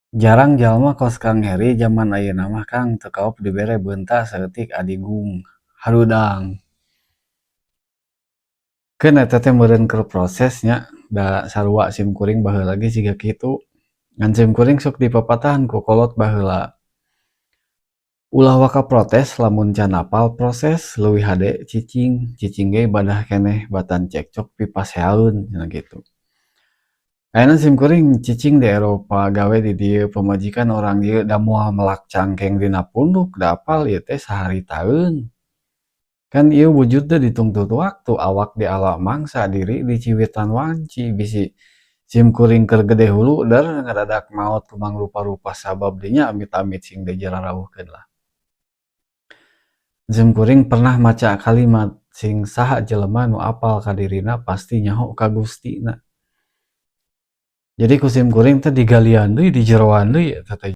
Jarang jalma kos Kang Heri jaman ayeuna mah, Kang, teu kaop dibere beunta saeutik adigung harudang. Keun eta teh meureun keur proses nya, da sarua sim kuring baheula ge siga kitu. Ngan sim kuring sok dipapatahan ku kolot baheula. Ulah waka protes lamun can apal proses, leuwih hade cicing, cicing ge ibadah keneh batan cekcok pipaseaeun cenah kitu. Ayeuna sim kuring cicing di Eropa, gawe di dieu, pamajikan urang dieu, da moal melak cangkeng dina punduk, da apal ieu teh saharitaeun. Kan ieu wujud teh ditungtut waktu, awak di alam mangsa, diri di ciwitan wanci, bisi sim kuring keur gede hulu der ngadadak maot ku mangrupa-rupa sabab dinya, amit-amit sing deje rarauhkeun lah. Sim kuring pernah maca kalimat sing saha jelema nu apal ka dirina pasti nyaho ka Gustina. Jadi ku sim kuring teh digalian deui, dijeroan deui eta teh.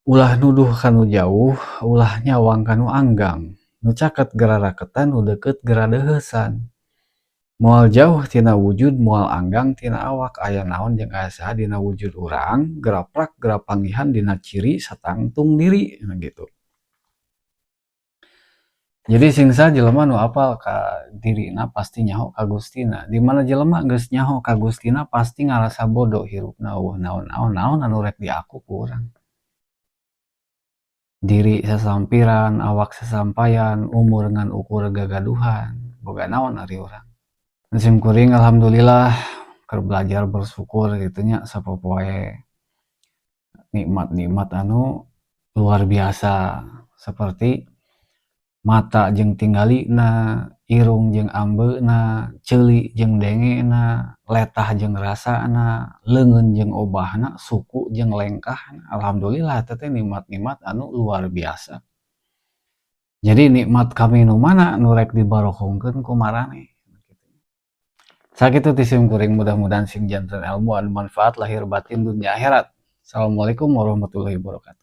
Ulah nuduh ka nu jauh, ulah nyawang ka nu anggang. Nu caket geura raketan, nu deukeut geura deuheusan. Moal jauh tina wujud, moal anggang tina awak, aya naon jeung aya saha dina wujud urang, geraprak gerapanggihan dina ciri satangtung diri, nah gitu. Jadi sing saha jelema nu apal ka dirina pasti nyaho ka Gustina. Di mana jelema geus nyaho ka Gustina pasti ngarasa bodoh hirupna, euweuh naon-naon, naon anu rek diaku ku urang. Diri sasampiran, awak sasampayan, umur ngan ukur gagaduhan, boga naon ari urang. Sim kuring alhamdulillah keur belajar bersyukur kitu nya, sapopoe nikmat-nikmat anu luar biasa seperti mata jeung tinggalina, irung jeung ambeuna, ceuli jeung dengena, letah jeung rasana, leungeun jeung obahna, suku jeung lengkahna. Alhamdulillah eta teh nikmat-nikmat anu luar biasa. Jadi nikmat kami nu mana nu rek dibarohongkeun ku maraneh. Sakitu ti sim kuring, mudah-mudahan sing janten ilmu anu manfaat lahir batin dunia akhirat. Assalamualaikum warahmatullahi wabarakatuh.